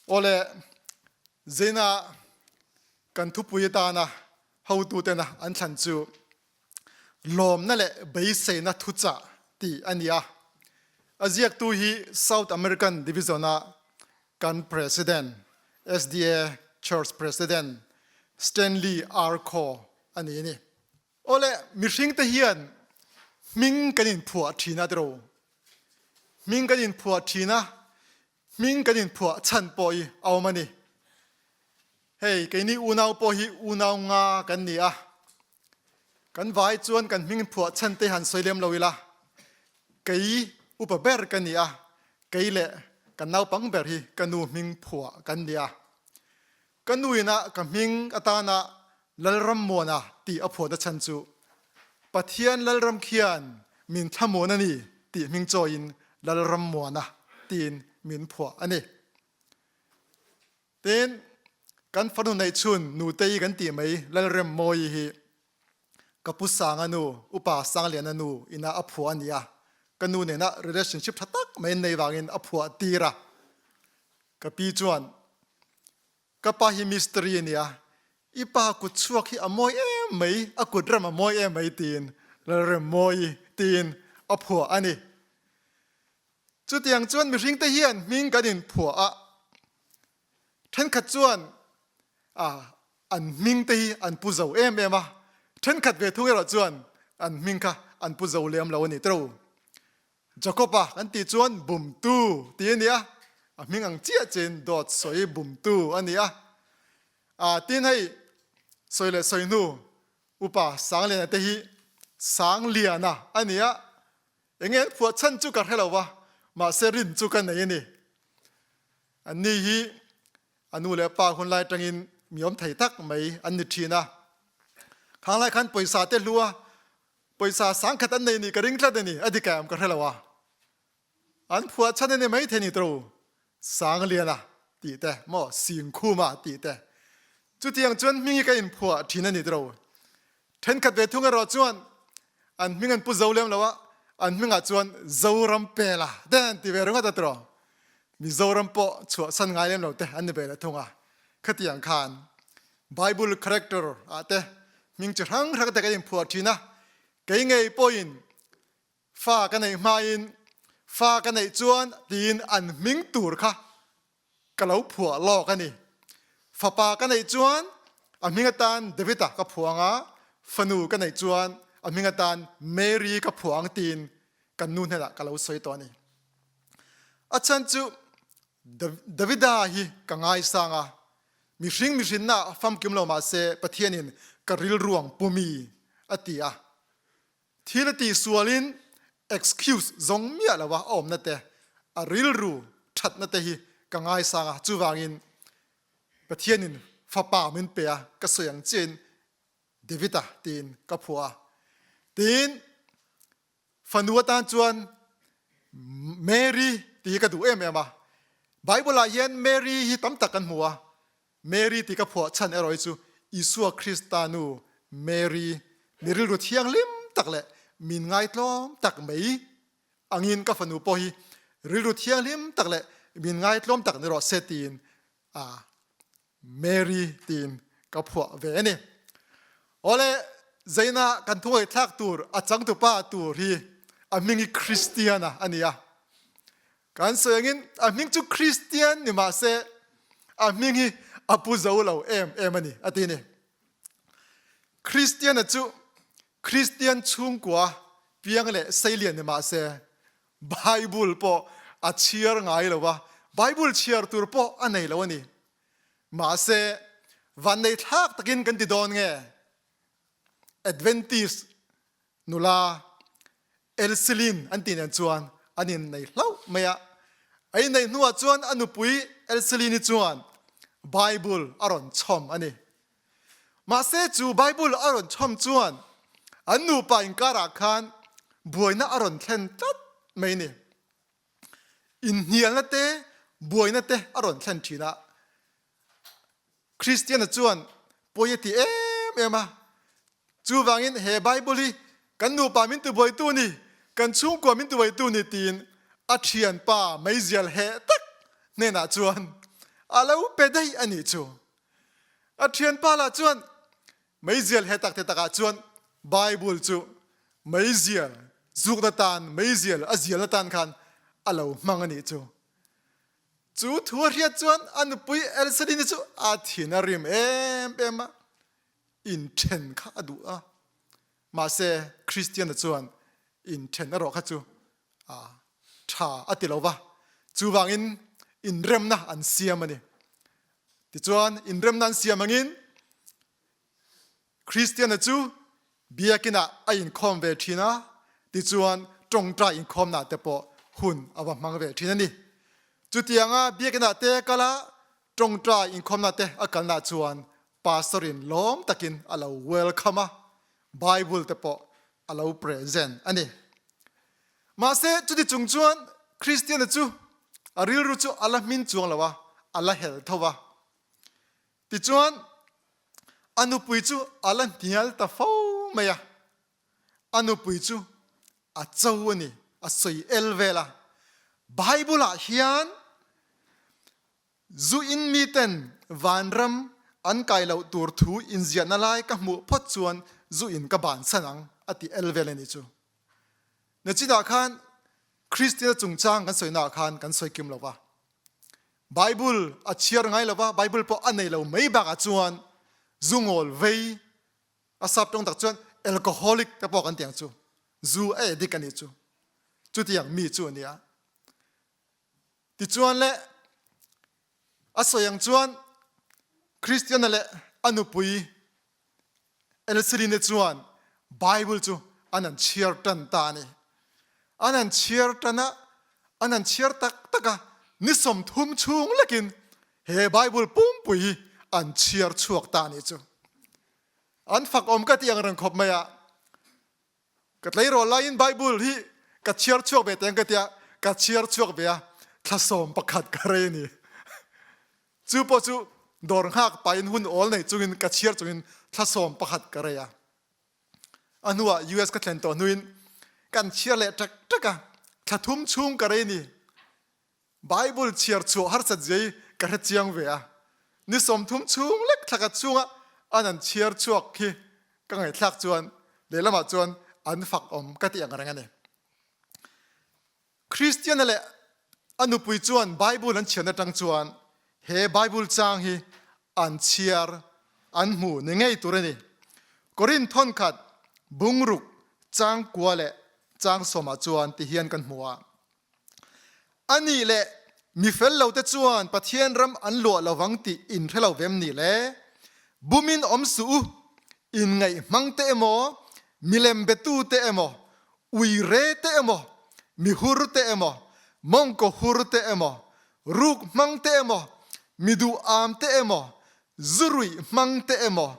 Awle, Zina kan thupui atana hotutena an thlan chu lawmna leh beiseina thuchah tih a ni a. A ziaktu hi South American Division-a kan President, SDA Church President Stanley R. Khaw a ni a ni. Awle, mihringte hian hming kan inphuah thin a tiraw? Hming kan inphuah thin a, hming kan inphuah chhan pawh hi a awm a ni. Hei, keini unau pawh hi unau nga kan ni a, kan vai chuan kan hming phuah chhan te han sawi lem lo ila, kei upa ber ka ni a, kei leh kan naupang ber hi ka nu hming phuah kan ni a. Ka nu ina ka hming atana Lalrammuana tih a phuahna chhan chu Pathian Lalram khian min thlamuan a ni tih hming chawiin Lalrammuana tiin min phuah a ni. Tin, kan fanu neihchhun Nutei kan tih mai Lalremmawi hi ka pu Sanga nu, Upa Sangliana nu ina a phuah a ni a, ka nu nena relationship tha tak mai an nei vangin a phuah tir a. Ka pi chuan, Ka pa hi mistiri a nia, i pa kut chhuak hi a mawi em mai, a kut rem a mawi em mai tiin Lalremmawi tiin a phuah a ni. Chutiang chuan mihringte hian hming kan inphuah a, thenkhat chuan an hming te hi an pu zo em em a, thenkhat ve thung erawh chuan an hming kha an pu zo lem lo a ni tawh. Jakob-a kan tih chuan bumtu tih a ni a, a hming ang chiah chin dawt sawi bumtu a ni a. Tin hei sawi leh sawi hnu Upa Sangliana te hi Sangliana a ni a, Enge an phuah chhan chu ka hre lo va, mahse rin chu ka nei a ni. Anni hi a nu leh a pa hun lai atangin mi awm thei tak mai an ni thin a. Khang lai khan pawisa te hlu a, pawisa sangkhat an nei nih ka ring tlat a ni, a dik em ka hre lo a. An phuah chhan a ni mai thei ni tawh u, Sangliana tih te maw Singkhuma tih te. Chutiang chuan hming hi ka inphuah thin a ni tawh u. Thenkhat ve thung erawh chuan an hming an pu zo lem lo a, an hmingah chuan Zoram Pela te an ti ve ringawt a tawh. Mizoram pawh chhuahsan ngai lem lo te an ni ve leh thung a. Khatiang khan Bible character ah te hming chi hrang hrang te kan inphuah thin a, kei ngei pawhin Fa ka neih hmain fa ka neih chuan tiin an hming tur kha ka lo phuah lawk a ni. Fapa ka neih chuan a hming atan David-a ka phuang a, fanu ka neih chuan a hming atan Mary ka phuang tiin kan nu hnenah ka lo sawi tawh a ni. A chhan chu Davida hi ka ngaisang a, mihring mihrinna famkim lo mahse Pathianin ka rilruang pumi a ti a. Thil a tih sualin excuse zawng miah lo a awmna te, a rilru thatna te hi ka ngaisang a, chuvangin Pathianin fapa min pe a, ka sawi ang chiahin David-a tiin ka phuah a. Tin, fanu atan chuan Mary tih hi ka duh em em a, Bible-ah hian Mary hi tam tak kan hmu a, Mary ti ka phuah chhan erawh hi chu Isua Krista nu Mary mi rilru thianghlim tak leh min ngaitlawm tak mai angin ka fanu pawh hi rilru thianghlim tak leh min ngaitlawm tak ni rawh se tiin Mary tiin ka phuah ve a ni. Awle Zaina kan thu ngaihthlak tur a changtupa tur hi a hming hi Kristiana a ni a. Kan sawi angin a hming chu Kristian ni mah se a hming hi a pu zo lo em em a ni a ti ni. Kristiana chu Kristian chhungkua piang leh seilian ni mah se Bible pawh a chhiar ngai lo a, Bible chhiar tur pawh a nei lo a ni. Mahse vannei thlak takin kan ti dawn nge Adventist Nula Elselin an tih nen chuan an innei hlauh mai a. A inneih hnuah chuan a nupui Elselini chuan Bible a rawn chhawm a ni. Mahse chu Bible a rawn chhawm chuan an nupa inkarah khan buaina a rawn thlen tlat mai a ni. Inhnialna te, buaina te a rawn thlen thin a. Kristiana chuan pawi a ti em em a, chuvangin he Bible hi kan nupa min tibuaitu ni, kan chhungkua min tibuaitu ni tiin a thianpa meizial heh tak hnenah chuan A lo pe daih a nih chu. A thianpa lah chuan meizial he tak te takah chuan Bible chu meizial zukna tan, meizial a zialna tan khan a lo hmang a nih chu. Chu thu a hriat chuan a nupui Elsadini chu a thin a rim em em a, inthen kha a duh a. Mahse Kristiana chuan inthen erawh kha chu a tha a ti lo va, chuvangin inremna an siam a ni. Tichuan inremna an siam angin Kristiana chu biakinah a inkhawm ve thin a, tichuan tawngtai inkhawmnah te pawh hun a va hmang ve thin a ni. Chutianga biakinah te kal a, tawngtai inkhawmnah te a kalnah chuan Pastor in lawm takin a lo welcome a, Bible te pawh a lo present a ni. Mahse chuti chung chuan Kristiana chu a rilru chu a la hmin chuang lo a, a la hel tho va. Tichuan a nupui chu a la hnial ta fo mai a, a nupui chu a cho a ni, a sawi el vel a. Bible ah hian Zu in miten vanram an kai loh tur thu inziahna lai ka hmuh phawt chuan zu in ka bansan ang a ti el vel a nih chu. Nachinah khan Kristiana chungchang kan sawinaah khan kan sawi kim lo va. Bible a chhiar ngai lo va, Bible pawh a nei lo mai bakah chuan zu ngawl vei a sap tawng tak chuan alcoholic te pawh kan ti ang chu. Zu a addict a nih chu. Chutiang mi chu a ni a. Tichuan le a sawi ang chuan Kristiana leh a nupui Elseline chuan Bible chu an han chhiar tan ta a ni. An han chhiar tan a, an han chhiar tak tak a, ni 30 chhung lekin he Bible pumpui hi an chhiar chhuak ta a nih chu. An fak awm ka tih ang reng khawp mai a. Ka tleirawl laiin Bible hi ka chhiar chhuak ve teng ka tia, ka chhiar chhuak ve a, thla 11 ka rei a ni. Chu pawh chu dawr nghak pahin hun awl nei chungin ka chhiar chungin thla 11 ka rei a. A hnuah US ka thlen tawh hnuin kan chhiar leh ṭek ṭek a, thla thum chhung ka rei a ni. Bible chhiar chhuah harsat zia hi ka hre chiang ve a, ni 30 chhung lek thla khat chhunga an an chhiar chhuak khi ka ngaihthlak chuan lehlamah chuan an fak awm ka tih ang reng a ni. Kristiana leh a nupui chuan Bible an chhiarna atang chuan he Bible chang hi an chhiar an hmu ni ngei tur a ni. Korinth thawnkhat bungruk chang kua leh chang sawmah chuan tihian kan hmu a. A nih leh mi fel lote chuan Pathian ram an luah lovang tih in hre lo vem ni le? Bumin awm suh u, inngaih hmang te emaw, milem betu te emaw, uire te emaw, mihur te emaw, mawngkaw hur te emaw, ruk hmang te emaw, mi duh am te emaw, zuruih hmang te emaw,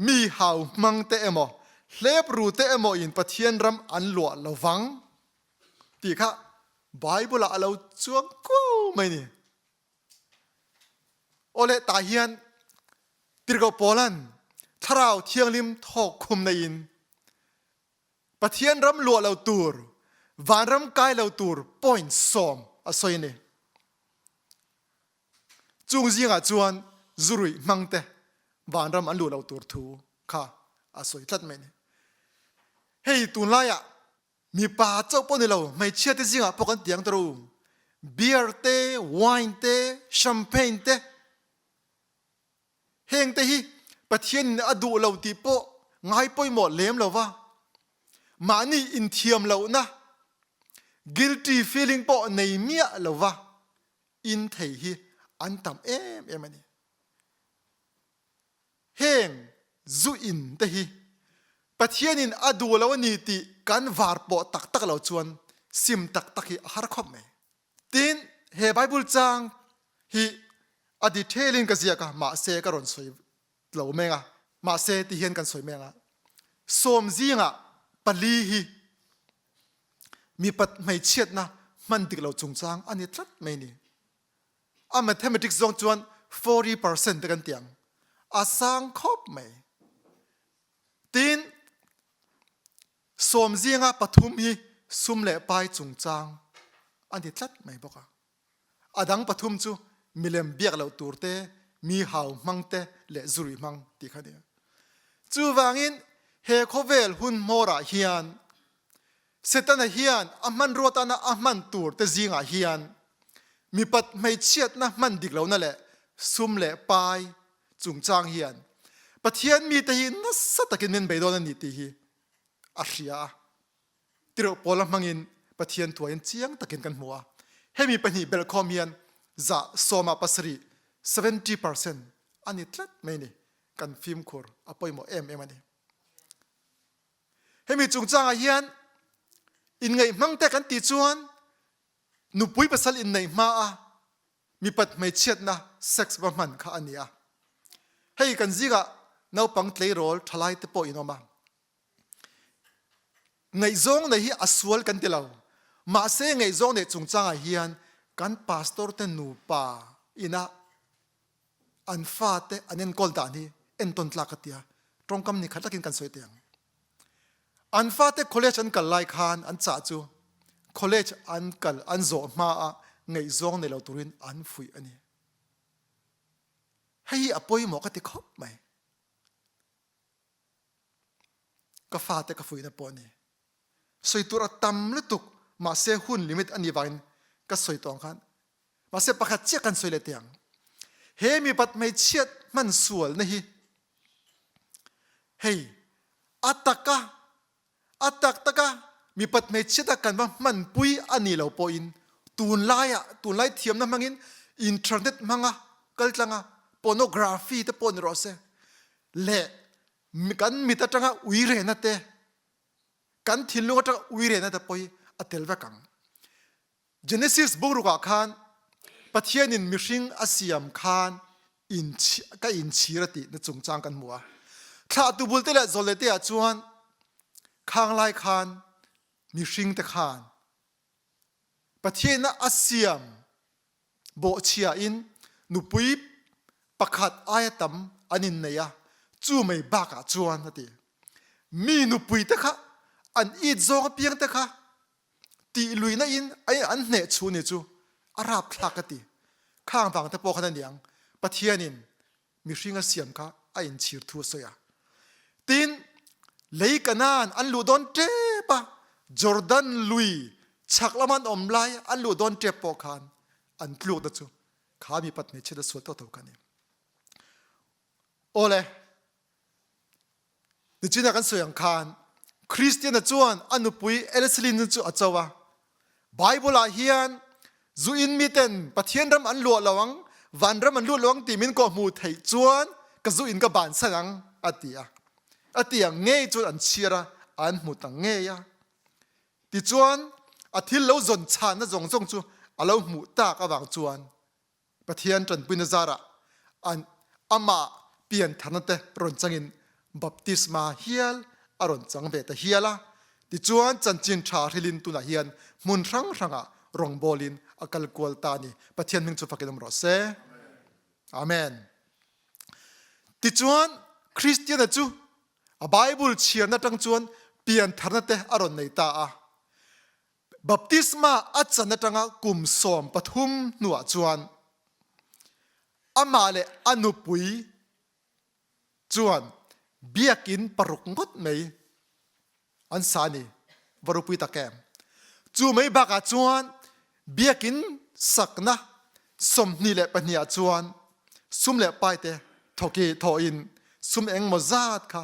mi hau hmang te emaw, hlep ru te emaw in Pathian ram an luah lovang. Tih kha Bible ah a lo chuang kuau mai ni. Awle tah hian Tirhkoh Paula'n Thlarau Thianghlim thawk khum neiin Pathian ram luah lo tur, vanram kai lo tur point sawm a sawi a ni. Chung zingah chuan zuruih hmangte vanram an luh lo tur thu kha a sawi tlat mai a ni. Hei tunlaiah Mipa chauh pawh ni lo, hmeichhia te zingah pawh kan tiang ta ru. Beer te, wine te, champagne te, heng te hi Pathian in a duh lo tih pawh ngai pawimawh lem lo va. Mahni inthiam lohna, guilty feeling pawh nei miah lo va in thei hi an tam em em a ni. Heng zu in te hi Pathianin a duh lo a ni tih kan var pawh tak tak lo chuan sim tak tak hi a har khawp mai. Tin, he Bible chang hi a detail in ka ziak a, mahse ka rawn sawi lo meng a, mahse ti hian kan sawi meng a, sawm zingah pali hi mipat hmeichhiatna hman dik lo chungchang a ni tlat mai ni. A mathematics zawng chuan 40% te kan ti ang. A sang khawp mai. Tin, sawm zinga pathum hi sum leh pai chungchang a ni tlat mai bawk a. A dang pathum chu Milem biak loh tur te, mi hau hmang te leh zurui hmang tih kha a ni. Chuvangin he khawvel hun hmawrah hian Setana hian a hmanrua tana a hman tur te zingah hian mipat hmeichhiatna hman dik lohna leh sum leh pai chungchang hian Pathian mite hi nasa takin min bei dawn a ni tih hi a hria a. Tirh Paula hmangin Pathian thuain chiang takin kan hmu a. Hemi pahnih belhkhawm hian zah sawmah pasarih, 70%, a ni tlat mai ni. Kan fimkhur a pawimawh em em a ni. Hemi chungchangah hian inngaih hmangte kan tih chuan nupui pasal inneih hma a mipat hmeichhiatna sex va hman kha a ni a. Hei kan zingah naupang tleirawl thalai te pawh in awm a. Ngaihzawng nei hi a sual kan ti lo. Mahse ngaihzawng neih chungchangah hian kan pastor te nupa ina an fate an enkawl dan hi entawn tlak ka tia. Tawngkam ni khat takin kan sawi teh ang. An fate college an kal lai khan an chah chu college an kal an zawh hmaah ngaihzawng nei lo turin an fuih a ni. Hei hi a pawimawh ka ti khawp mai. Ka fate ka fuihna pawh a ni. Sawi tur a tam lutuk mahse hun limit a nih vangin ka sawi tawh ang khan mahse pakhat chiah kan sawi leh teh ang. He mipat hmeichhiat hman sualna hi hei a taka a tak taka mipat hmeichhiat a kan va hmanpui a nih lo pawhin tunlaiah tunlai thiamna hmangin internet hmanga kaltlanga pornography te pawh ni rawh se leh kan mit atanga uirena te, kan thinlung atanga uirena te pawh hi a tel vek ang. Genesis bokrukah khan Pathianin mihring a siam khan ka inchhir a tihna chungchang kan hmu a. Thlahtu bulte leh zawlnei ah chuan khang lai khan mihring te khan Pathian a siam bawhchhiain nupui pakhat aia tam an innei a, chu mai bakah chuan a ti. Mi nupuite kha an it zawng apiangte kha tih luihna in an hneh chhu ni chu a rapthlak ka ti. Khang vang te pawh khan a niang Pathianin mihring a siam kha a inchhir thu a sawi a. Tin, lei Kanaan an luh dawn tep a, Jordan lui chhak lama an awm lai an luh dawn tep pawh khan an tlukna chu kha mipat hmeichhiat a sual tawh tho kha a ni. Awle, Nichina kan sawi ang khan Kristiana chuan a nupui Elselin chu a cho a. Bible ah hian zu in miten Pathian ram an luah lo ang, vanram an luah lo ang ti min kawhhmuh theih chuan ka zu in ka bansan ang a ti a. A ti ang ngei chuan an chhiar a, an hmu ta ngei a. Tichuan a thil lo zawn chhanna zawng zawng chu a lo hmuh tak avang chuan Pathian ṭanpuina zarah an amah piantharna te rawn changin baptisma hial a rawn chang ve ta hial a. Tichuan chanchin ṭha hrilin tunah hian hmun hrang hrangah rawngbawlin a kal kual ta a ni. Pathian hming chu fakin awm rawh se. Amen. Tichuan Kristiana chu a Bible chhiarna aṭang chuan piantharna te a rawn nei ta a. Baptisma a chan atanga kum 13 hnuah chuan amah leh a nupui chuan biakin paruk ngawt mai an sa a ni. Va ropui tak em! Chu mai bakah chuan biakin sakna 22 ah chuan sum leh paite thawki thawhin sum engmaw zat kha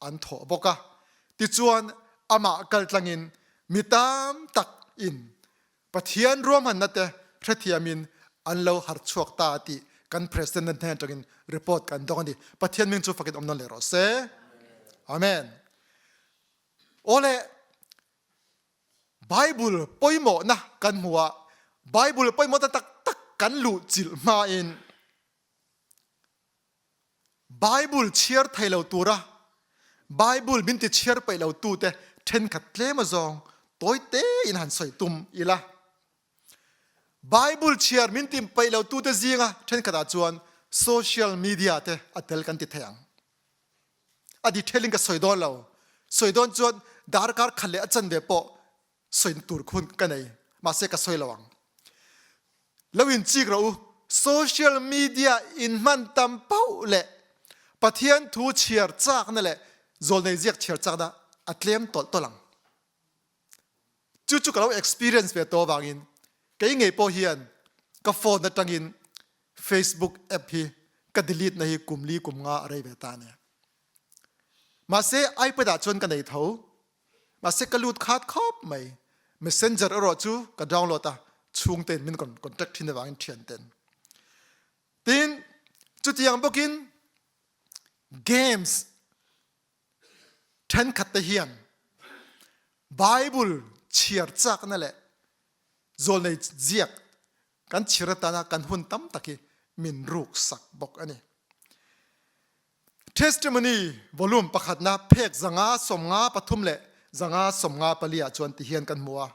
an thawh bawk a. Tichuan amah kaltlangin Mi tam tak in Pathian ruahmanna te hrethiam in an lo harchhuak ta tih kan President na hnen atangin report kan dawng a ni. Pathian ming chu fakin awm nawn leh rawh se. Amen. Awle Bible pawimawhna kan hmu a, Bible pawimawhna tak tak kan luh chilh hma in Bible chhiar thei lo tura Bible min ti chhiar peih lo tute thenkhat tlem azawng tawi tein han sawi tum ila. Bible chhiar min ti peih lo tute zinga thenkhatah chuan social media te a tel kan ti thei ang. A detail in ka sawi dawn lo. Sawi dawn chuan darkar khat leh a chanve pawh sawi tur khun ka nei. Mahse ka sawi lo ang. Lo in chik rawh u. Social media in hman tam pauh leh Pathian thu chhiar chakna leh zawlnei ziak chhiar chakna a tlem tawlh tawlh ang. Chu chu ka lo experience ve tawh avangin kei ngei pawh hian ka phone atangin Facebook app hi ka delete na hi kum li kum nga a rei ve ta a ni. Mahse iPad ah chuan ka nei tho. Mahse ka lut khat khawp mai. Messenger erawh chu ka download a, chhungtein min contact thin avangin thianten. Tin, chutiang bawkin games Ṭhenkhat te hian Bible chhiar chakna leh zawlnei ziak kan chhiar atana kan hun tam tak hi min ruksak bawk a ni. Testimony volume pakhatna phek 593 leh 554 ah chuan tihian kan hmu a,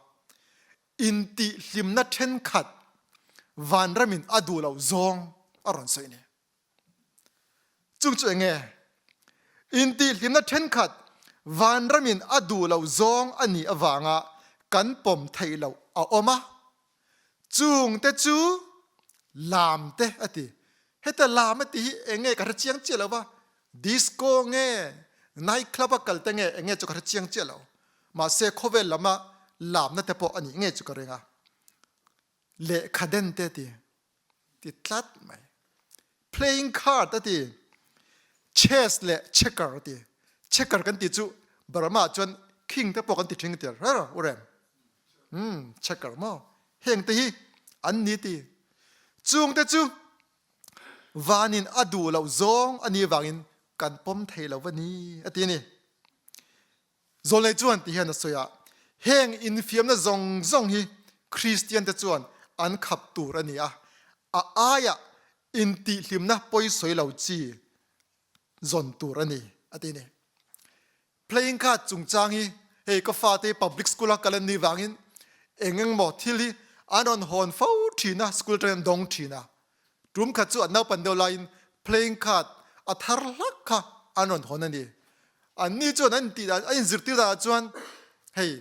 Intihhlimna ṭhenkhat vanramin a duh loh zawng a rawn sawi a ni. Chung chu enge? Intihhlimna thenkhat vanramin a duh loh zawng a nih avanga kan pawm theih loh a awm a, chungte chu lam te a ti. Heta lam a ti hi enge ka hre chiang chiah lo va, disco nge, night club a kal te nge enge chu ka hre chiang chiah lo. Mahse khawvel lama lamna te pawh a nih nge chu ka ring a. Lehkha den te a ti. ti tlat mai. Playing card a ti. Chess leh checker a ti. Checker kan ti chu Burma chuan king te pawh kan ti thin ti rer urem. Hmm, checker maw. Heng te hi an ni ti. Chung te chu vanin a duh loh zawng a ni vangin kan pawm thei lo va ni a ti ni. Zawlnei chuan ti hian a sawi a, heng infiamna zawng zawng hi Kristian te chuan an khap tur a ni a, a aiah intihhlimna pawisawi lo chi zawn tur a ni, a ti a ni. Playing card chungchang hi hei ka fate public school a kal an nih vangin eng eng maw thil hi an rawn hawn fo thin a, school atangin an dawng thin a. Tum khat chu an naupan deuh laiin playing card a thar hlak kha an rawn hawn a ni. Anni chuan an intih dan, an inzirtir danah chuan hei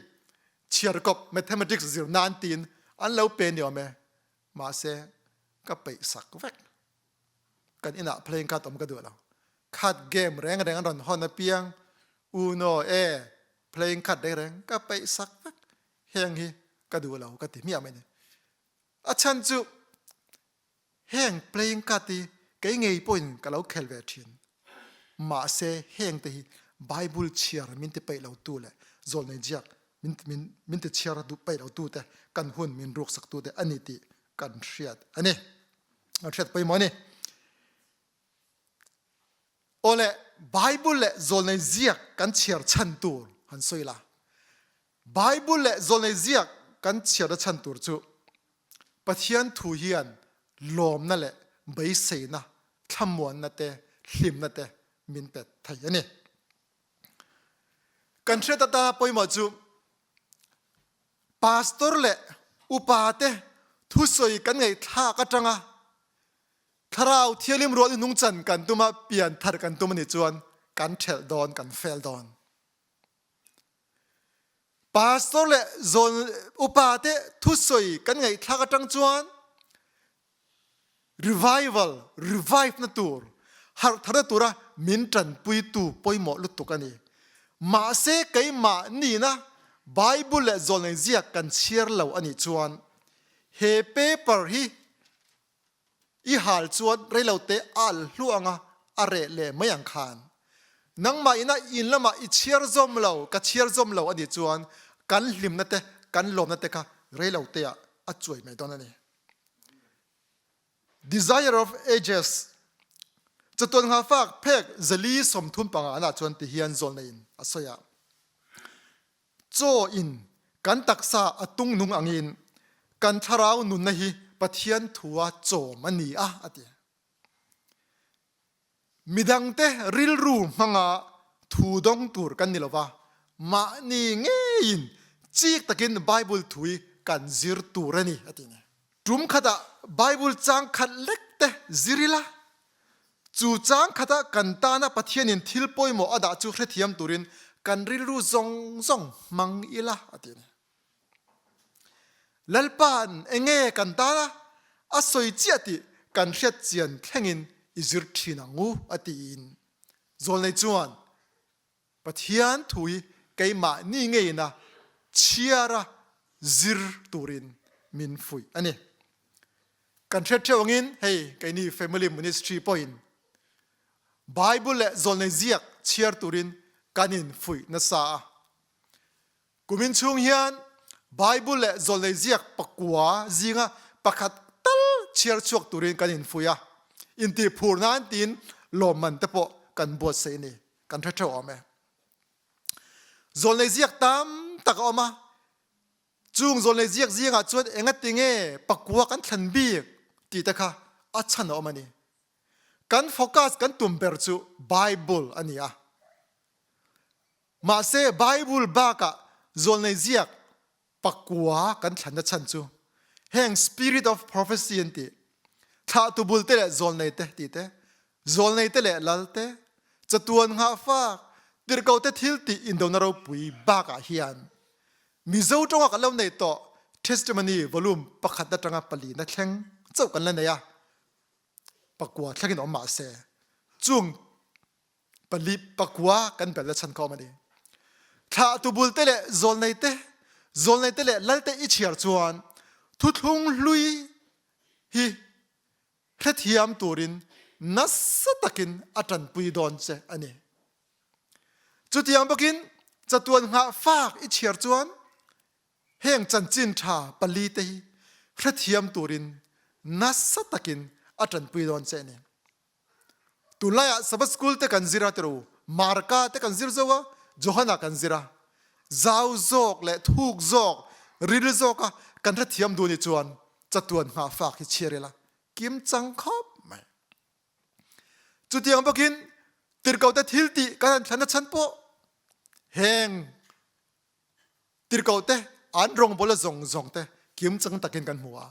chhiar kawp mathematics zir nan tiin an lo pe ni awm e. Mahse ka peih sak vek. Kan inah playing card awm ka duh lo. Card game reng reng an rawn hawn apiang Uno e playing card reng reng ka peih sak vek. Heng hi ka duh lo ka ti hmiah mai a ni. A chhan chu heng playing card hi kei ngei pawhin ka lo khel ve thin. Mahse heng te hi Bible chhiar min ti peih lo tu leh zawlnei ziak min min min ti chhiar duh peih lo tu te kan hun min ruk sak tu te a ni tih kan hriat a ni. Kan hriat pawimawh a ni. Awle Bible leh zawlnei ziak kan chhiar chhan tur han sawi la. Bible leh zawlnei ziak kan chhiarna chhan tur chu Pathian thu hian lawmna leh beiseina, thlamuanna te, hlimna te min pe thei a ni. Kan hriat atana pawimawh chu pastor leh upa te thusawi kan ngaihthlak atanga Thlarau Thianghlim rual i nungchan kan tum a, pianthar kan tum a nih chuan kan ṭhelh dawn, kan fel dawn. Pastor leh zawn upa te thusawi kan ngaihthlak atang chuan revival, revive na tur, harh tharna tura min tanpuitu pawimawh lutuk a ni. Mahse keimah nihna Bible leh zawlnei ziak kan chhiar lo a nih chuan he paper hi I hal chuan reilote a al hluah anga a reh leh mai ang khan. Nangmah ina in lamah i chhiar zawm lo, ka chhiar zawm lo a nih chuan kan hlimna te, kan lawmna te kha reilote ah a chuai mai dawn a ni. Desire of Ages, Chatuan nghafak phek zali 35 anah chuan ti hian zawlneiin a sawi a. Chaw in kan taksa a tung nung angin kan thlarau nunna hi Pathian thua chawm a ni a, a ti. Midangte rilru hmanga thu dawng tur kan ni lova, mahni ngeiin chik takin Bible thu hi kan zir tur a ni, a ti. Tum khatah Bible chang khat lek te zir ila, Chu chang khata kan tana Pathianin thil pawimawh a dah chu hrethiam turin kan rilru zawng zawng hmang ila, a ti a ni. Lalpa'n enge kan tana a sawi chiah tih kan hriat chian thlengin i zir thin ang u a tiin Zawlnei chuan Pathian thu hi keimahni ngeina chhiara zir turin min fuih a ni. Kan hriat theuh angin hei keini Family Ministry pawhin Bible leh Zawlnei ziak chhiar turin kan infuih nasa a. Kumin chhung hian Bible leh Zawlnei ziak pakua zinga pakhat tal chhiar chhuak turin kan infuih a, intihphur nan tiin lawmman te pawh kan buatsaih a ni. Kan hre theuh awm e. Zawlnei ziak tam tak a awm a, chung zawlnei ziak zingah chuan engati nge pakua kan thlan bik tih te kha a chhan a awm a ni. Kan focus kan tum ber chu Bible a ni a. Mahse, Bible bakah zawlnei ziak pakua kan thlanna chhan chu heng Spirit of Prophecy an tih, thlahtu bulte leh zawlnei te tih te, zawlnei te leh lal te, chatuan nghahfak, tirhkoh te thil tih indona ropui bakah hian Mizo tawnga kan lo neih tawh Testimony volume pakhat atanga palina thleng chauh kan la nei a, pakua thlengin awm mahse chung pali pakua kan bel a chan khawm a ni. Thlahtu bulte leh zawlnei te, zawlnei te leh lalte i chhiar chuan thuthlung hlui hi hrethiam turin nasa takin a tanpui dawn che a ni. Chutiang bawkin chatuan nghah fak i chhiar chuan heng chanchin tha pali te hi hrethiam turin nasa takin a tanpui dawn che a ni. Tunlaiah Sabbath School te kan zir a tiru, Marka te kan zir zo a, Johana kan zir a. Zau zawk leh thuk zawk, ril zawka kan hrethiam duh nih chuan chatuan nghahfak hi chhiar ila kim chang khawp mai. Chutiang bawkin tirhkohte thil tih kan han thlanna chhan pawh heng Tirhkoh te, an rawngbawla zawng zawng te kimchang takin kan hmu a.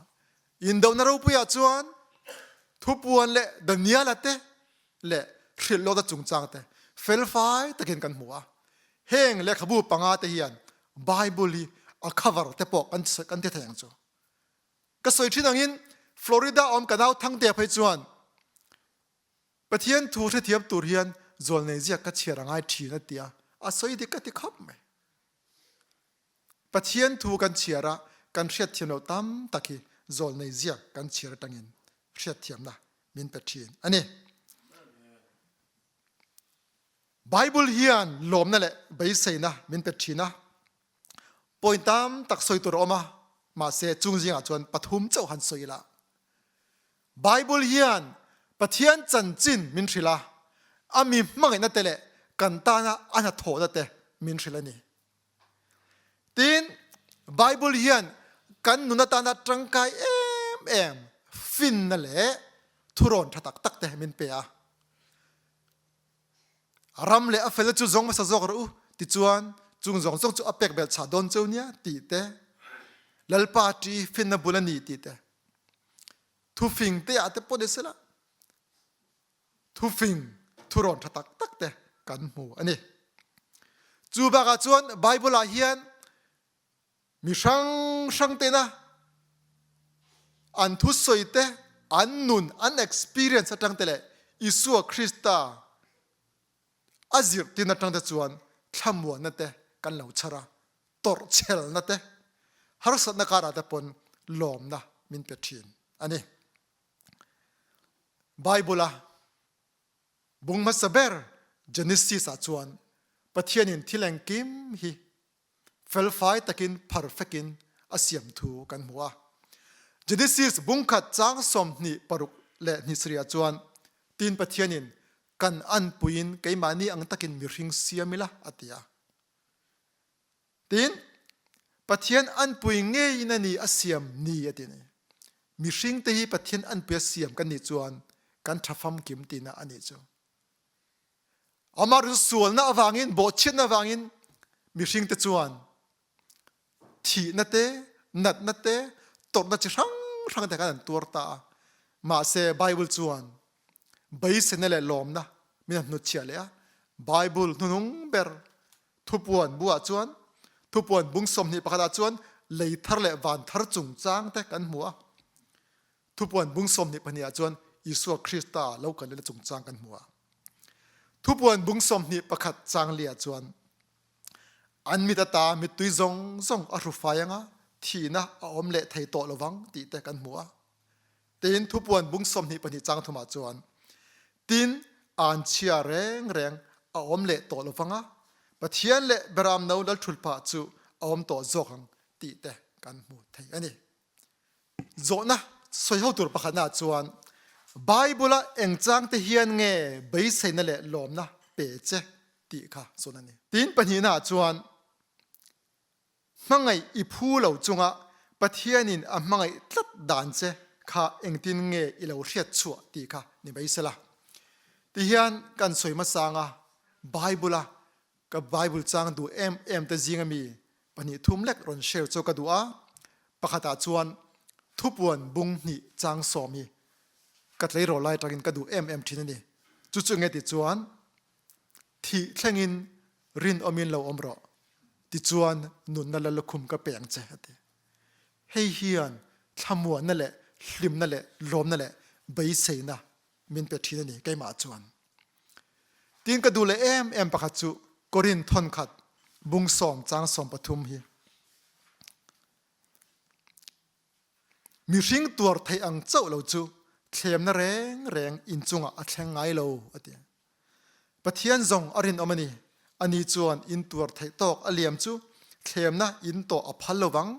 Indona ropuiah chuan thupuan leh Daniela te leh hrilhlawkna chungchang te felfai takin kan hmu a. Heng lehkhabu panga te hian Bible hi a cover te pawh kan kan ti thei ang chu. Ka sawi thin angin Florida awm ka nau Thangtea phei chuan Pathian thu hrethiam tur hian zawlnei ziak ka chhiar a ngai thin a ti a, a sawi dik ka ti khawp mai. Pathian thu kan chhiar a, kan hriatthiam loh tam tak hi zawlnei ziak kan chhiar atangin hriatthiamna min pe thin a ni. Bible hian lawmna leh beiseina min pe thin a, point tam tak sawi tur a awm a, mahse chung zingah chuan pathum chauh han sawi ila. Bible hian Pathian chanchin min hrilh a, a mi hmangaihna te leh kan tana a hnathawhna te min hrilh a ni. Tin, Bible hian kan nun atana tangkai em em finna leh thurawn tha tak tak te min pe a. A ram leh a fel chu zawng hmasa zawk rawh u tichuan chung zawng zawng chu a pek belh chah dawn cheu nia tih te, Lalpa ṭi finna bul a ni tih te, thufing te ah te pawh ni sela thufing thurawn tha tak tak te kan hmu a ni. Chu bakah chuan Bible ah hian mi hrang hrang tena an thusawi te, an nun, an experience atang te leh Isua Krista a zirtin atang te chuan thlamuanna te kan lo chhar a, tawrhchhelna te, harsatna karah te pawn lawmna min pe thin a ni. Bible-a bung hmasa ber Genesis-ah chuan Pathianin thil engkim hi felfai takin perfect-in a siam thu kan hmu a. Genesis bungkhat chang 26 leh hnisarihah chuan tin Pathianin kan anpuiin keimahni ang takin mihring siam ila a ti a. Tin, Pathian anpui ngeiin a ni a siam ni a ti ni. Mihringte hi Pathian anpui a siam kan nih chuan kan tha famkim tihna a nih chu. Amah chu sualna avangin, bawhchhiatna avangin mihringte chuan thihna te, natna te, tawrhna chi hrang hrang te khan an tuar ta a. Mahse, Bible chuan beiseina leh lawmna min han hnutchhiah leh a. Bible hnunung ber Thupuan buah chuan Thupuan bung 21 ah chuan lei thar leh van thar chungchang te kan hmu a. Thupuan bung 22 ah chuan Isua Krista lo kal lehna chungchang kan hmu a. Thupuan bung 21 chang li ah chuan an mit ata mittui zawng zawng a hrufai anga thihna a awm leh thei tawh lovang tih te kan hmu a. Tin, thupuan bung 22 chang thumah chuan tin anchhia reng reng a awm leh tawh lovang a, Pathian leh Beramno lalthulpa chu a awm tawh zawk ang tih te kan hmu thei a ni. Zawhna sawiho tur pakhatna chuan Bible-a eng changte hian nge beiseina leh lawmna pe che tih kha zawn a ni. Tin pahnihna chuan hmangaih i phu lo chunga Pathianin a hmangaih tlat dan che kha engtin nge i lo hriat chhuah tih kha ni mai sela. Tihian kan sawi hmasanga Bible-a Ka Bible chang duh em em te zinga mi pahnih thum lek rawn share chu ka duh a, pakhatah chuan thupuan bung hnih chang sawm hi ka tleirawl lai atangin ka duh em em thin a ni. Chu chu nge ti chuan thih thlengin rinawmin lo awm rawh tichuan nunna la lukhum ka pe ang che a ti. Hei hian thlamuanna leh hlimna leh lawmna leh beiseina min pe thin a ni keimah chuan. Tin ka duh leh em em pakhat chu Korin thawnkhat bung sawm chang 13 hi. Mihring tuar theih ang chauh lo chu thlemna reng reng in chungah a thleng ngai lo a ti. Pathian zawng a rinawm a ni. Ani chuan in tuar theih tawk a liam chu thlemna in tawh a phal lovang.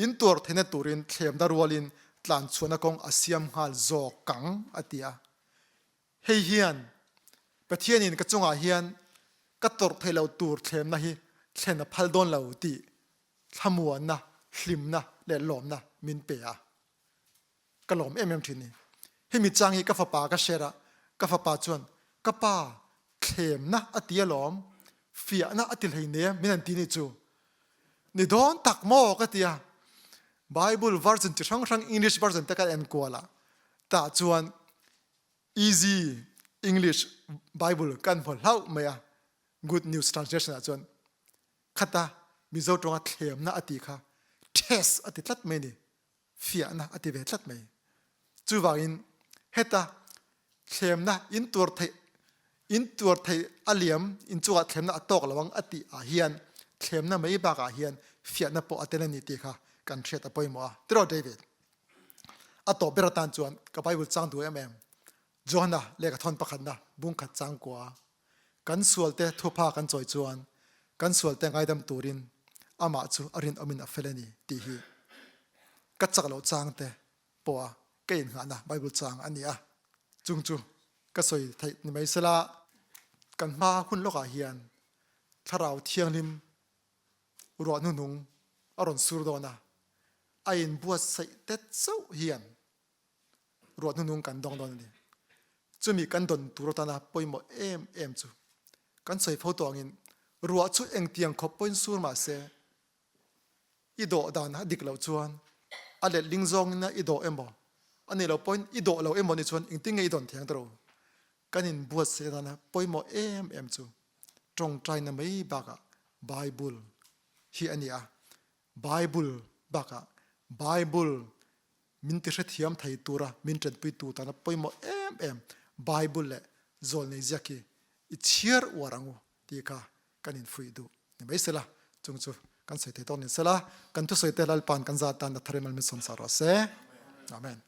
In tuar theihna turin thlemna rualin tlanchhuahna kawng a siam nghal zawk ang a ti a. Hei hian Pathianin ka chungah hian ka tawrh theih loh tur thlemna hi thlen a phal dawn lo tih thlamuanna, hlimna leh lawmna min pe a. Ka lawm em em thin ni. Hemi chang hi ka fapa ka share a, ka fapa chuan ka pa thlemna a ti alawm, fiahna a ti hleinem min han ti ni chu. Ni dawn tak maw ka ti a. Bible version chi hrang hrang English version te ka en kual a, tah chuan Easy English Bible kan hmu hlauh mai a, Good News Translation ah chuan khata Mizo tawnga thlemna a tih kha test a ti tlat mai ni, fiahna a ti ve tlat mai. Chuvangin heta thlemna in tuar theih in tuar theih a liam in chungah thlemna a tawk lo ang a tih ah hian thlemna mai bakah hian fiahna pawh a tel a ni tih kha kan hriat a pawimawh a. Tiraw David? A tawp ber atan chuan ka Bible chang duh em em Johana lehkha thawn pakhatna bungkhat chang kua kan sualte thupha kan chawi chuan kan sualte ngaidam turin amah chu a rinawmin a fel a ni tih hi ka chak loh chang te pawha ka innghahna Bible chang a ni a. Chung chu ka sawi theih ni mai sela kan hma hun lawkah hian Thlarau Thianghlim ruah hnuhnung a rawn sur dawn a, a inbuatsaih te chauh hian ruah hnuhnung kan dawng dawn a ni. Chumi kan dawn tur atana pawimawh em em chu kan sawi fo tawh angin ruah chu engtiang khawp pawhin sur mah se i dawh dan a dik loh chuan a letling zawngin i dawh emaw a nih loh pawhin i dawh lo emaw nih chuan engtin nge i dawn thiang ta ro. Kan inbuatsaih atana pawimawh em em chu tawngtaina mai bakah Bible hi a ni a. Bible bakah Bible min ti hrethiam thei tura min tanpuitu tana pawimawh em em Bible leh zawlnei ziak hi i chhiar uar ang u tih kha kan infuih duh ni mai sela. Chung chu kan sawi thei tawk ni sela, kan thusawi te Lalpa'n kan zat tan a thar em almin sawmsa rawh se. Amen.